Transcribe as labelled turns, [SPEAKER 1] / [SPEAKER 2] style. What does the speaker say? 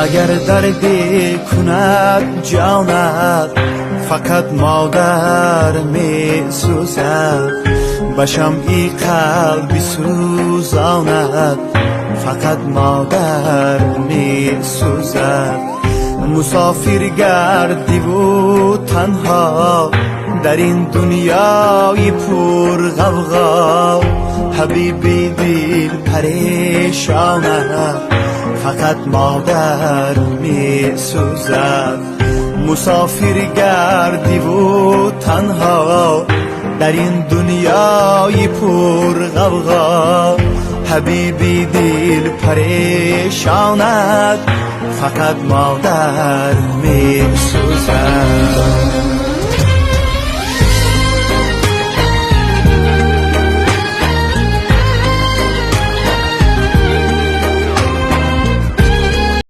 [SPEAKER 1] Агар дарде кунад ҷонат, фақат модар месӯзад. Ба шамъи қалби сӯзонат, фақат модар месӯзад. Мусофир гардиву танҳо дар ин дунёи пурғавғо, ҳабиби дил парешонат, фақат модар месӯзад. Мусофир гардиву танҳо дар ин дунёи пурғавғо, ҳабиби дил парешонат, фақат модар месӯзад.